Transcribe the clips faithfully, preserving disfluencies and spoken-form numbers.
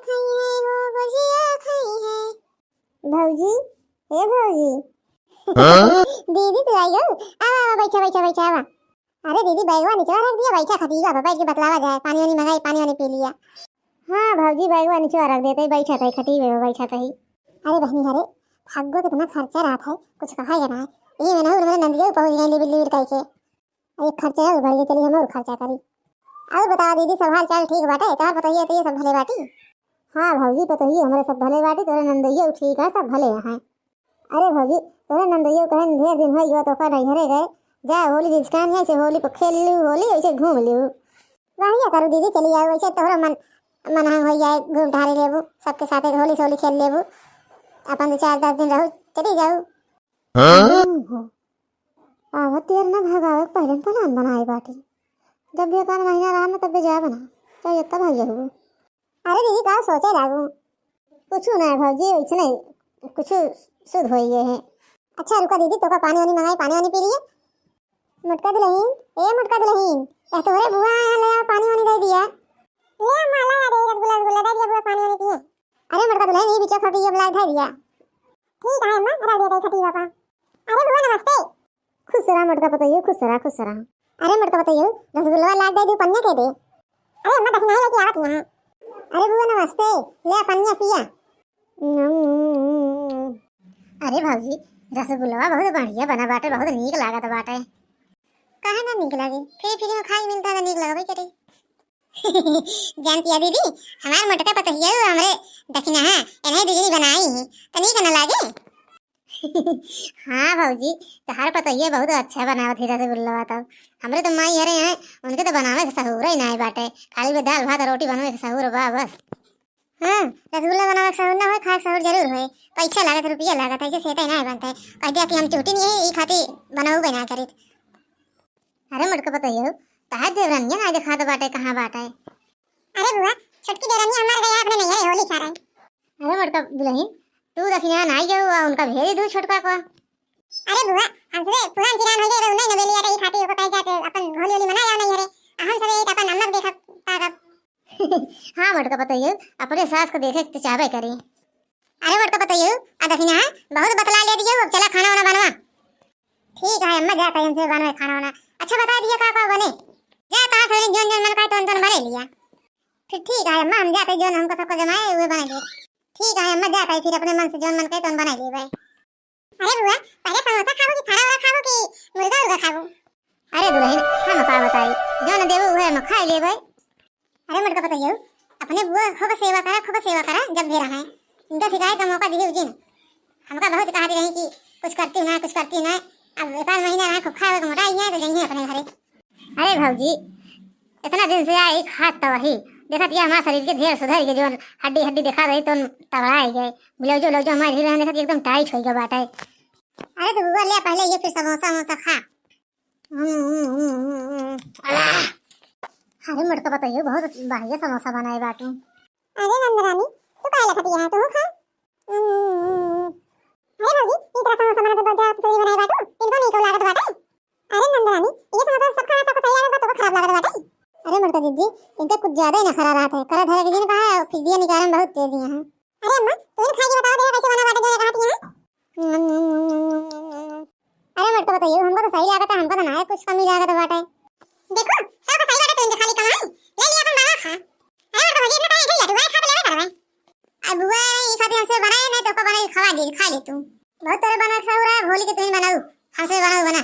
खाई है हो, गुजिया खाई है। भौजी, ए भौजी। हाँ? दीदी, तू आई गऊ? आवा, आवा, बैठा, बैठा, बैठा, आवा। अरे दीदी, बैगवा निचवा रख दिया, बैठा खटिया पर बैठ के बतलावा जाए, पानी वानी मंगाई, पानी वानी पी लिया। हाँ भौजी, बैगवा निचवा रख देते, बैठा तही खटिया पर, बैठा तही। अरे बहनी, अरे फगुआ कितना खर्चा रहत है, कुछ कहा ये ना है। ये में ना उन्होंने नंदिया पहुँच गए लिबिर लिबिर करके। अरे खर्चा है बढ़ गया, चलिए हम और खर्चा करी। और बताओ दीदी, सब हाल चाल ठीक बाटे? तोहर पतोहिया तो ये सब भले बाटी? हाँ भौजी, पतोहिया हमरे सब भले बाटी, तोरे नंदोइया ठीक है, सब भले हैं। अरे भौजी, तोरे नंदोइयो कहन ढेर दिन होइ गयो तोका नैहरे गए। जा होली जिसकान है से होली पर खेल लियो, होली ऐसे घूम लियो। वही करू दीदी, चली जाओ, ऐसे तोहरो मन, मन हंग हो जाए, घूम टहरे लेबू, सबके साथे होली सोली खेल लेबू, अपन दो चार दस दिन रहू, चली जाओ। हाँ? हो। आवत देर ना भगावे के पहले plan बनाए बाटी। जब बेकार महीना रहा ना तब जाए बना, चाहे इतना भाग जाओ। अरे दीदी, का सोचे लागू? कुछ ना है भौजी, इसने कुछ शुद्ध हो गए है। अच्छा रुका दीदी, तोका पानी वानी मंगाई, पानी वानी पी लिए। मोटका दुलहिन, ए मोटका दुलहिन, ए तोहरे बुआ आया, ले आओ पानी वानी दे दिया। ले अम्मा, ला दे रसगुल्ला, रसगुल्ला दे दिया बुआ, पानी वानी पिए। अरे मोटका दुलहिन, ये बिचवा खटिया पर ला दे दिया। ठीक है अम्मा, रख देते खटिया पर। अरे बुआ नमस्ते। खुश रहा मोटका पतोहियो, खुश रहा, खुश रहा। अरे मोटका पतोहियो, रसगुल्ला ला दे दू, पनिया के दे। अरे अम्मा, दखिना लेके आवत यहाँ। अरे बुआ नमस्ते, ले पनिया पिया। अरे भौजी, रसगुल्ला बहुत बढ़िया बना बाटे, बहुत नीक लागत बाटे। काहे ना नीक लागे, फिर फिर में खाई मिलता तो नीक लगबे करे। जानती है दीदी, हमार मोटका पतोहिया हमरे दखिना है, इन्हें बिजली बनाई है, तो नीक ना लागे। हाँ भौजी, तोहार पतोहिया बहुत अच्छा बनावत है रसगुल्ला। तब हमरे तो माई हरे हैं, उनके तो बनावे के सहूर ही नाई बाटे, खाली वे दाल भात रोटी बनवे के सहूर बा बस। हाँ, रसगुल्ला बनावे के सहूर ना होए, खाए के सहूर जरूर होए। पैसा लागत, रुपया लागत, ऐसे सेहते नाई बनते। कह दिया कि हम चूटी नहीं है, ई खातिर बनाऊ बना करित। अरे मोटका पतोहियो, तोहार देवरनिया नाई देखात बाटे, कहाँ बाटे? अरे बुआ, छोटकी देवरनिया हमार गया अपने नैहरे होली खेले। अरे मोटका दुलहिन, तू दखिना नाई गयो, आ उनका भेज दू छोटका को। अरे बुआ, हमसे पुरान जिरान हो गए, उन्हें नवेली आटे खाती को कह जाते, अपन होली होली मना जाओ नैहरे। आ हम सब एक अपन अम्मा को देखब, ताकब। हाँ मोटका पतोहियो, अपने सास को देखे तो चाहबे करी। अरे मोटका पतोहियो, आ दखिना है, बहुत बतला ले दियो, अब चला खाना वाना बनवा। ठीक है अम्मा, जाता है हमसे बनवे खाना वाना। अच्छा बता दिया का का बने? जा तहाँ से जोन जोन मन का तोन तोन बने लिया। फिर ठीक है अम्मा, हम जाते जोन हमको सबको जमाए हुए बना लिए। ठीक है अम्मा, जाता है फिर अपने मन से जोन मन का तोन बना लिए भाई। अरे बुआ, पहले समोसा खाबो कि फरा वरा खाबो कि मुर्गा उर्गा खाबो? अरे दुलहिन, हम का बताई, जोन देबो उहे हम खाई लेबे। अरे मोटका पतोहियो, अपने बुआ खूब सेवा करा, खूब सेवा करा, जब भी रहे। इनका शिकायत का मौका दिए जिन। हमका बहुत कहती रही कि कुछ करती ना, कुछ करती ना। अब एक आध महीना रहा, खूब खाए, मोटा ही है, तो जाइए अपने घरे। अरे भौजी, इतना दिन से आई खात तो वही। देखत ये हमारे शरीर के ढेर सुधर गए, जो हड्डी हड्डी देखा रही तो तगड़ा ही गए। ब्लाउजो व्लाउजो हमारे ढील रहे, देखत एकदम tight हो गया बाटे। अरे तो बुआ ले पहले ये फिर समोसा वमोसा खा। हम्म, हम्म, हम्म, हम्म, हम्म। आह! अरे मोटका पतोहियो, बहुत बढ़िया समोसा बनाए बाटू। अरे नंदरानी, तू काहे लखत यहाँ तू खा? हम्म, हम्म, हम्म। अरे भौजी, ई तरह समोसा बनाते बजा तू सही बनाए बाटू, इनको नहीं को लागत बाटे। अरे नंदरानी, ये समोसा सब खाना सबको सही लागत बा, तो खराब लागत बाटे। अरे मोटका दीदी, इनका कुछ ज्यादा ही नखरा रहत है, करा धरा के जिन कहा है, फिर दिया निकालन बहुत तेज यहाँ। अरे अम्मा, तू ही खा के बताओ, देखो कैसे बना बाटे, जो ये कहती है। अरे मोटका पतोहियो, हमको तो सही लागत है, हमको तो ना है कुछ कमी लागत बाटे। देखो, सब सही लागत है, इनके खाली कमाई। ले लिया अपन बाबा खा। अरे मोटका भौजी, इतना काहे ऐसे लटुआ है, खा तो लेवे करवे। अब बुआ, ई खातिर हमसे बनाए, नहीं तो को बनाई खवा दे, खा ले तू। बहुत तेरे बना के सहूर है, होली के तू ही बनाऊ, हमसे बनाऊ बना।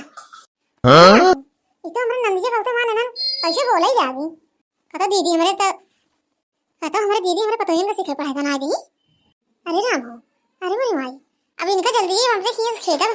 हाँ? ई तो हमरे नंदिया बहुत माने ना, कैसे बोले ही जागी। कतो दीदी हमरे तो, कतो हमरे दीदी हमरे पतोहियन का सिखे पढ़ाई बना दी। अरे राम हो, अरे मोरी माई, अब इनका जल्दी ही हमरे खींच खेदब।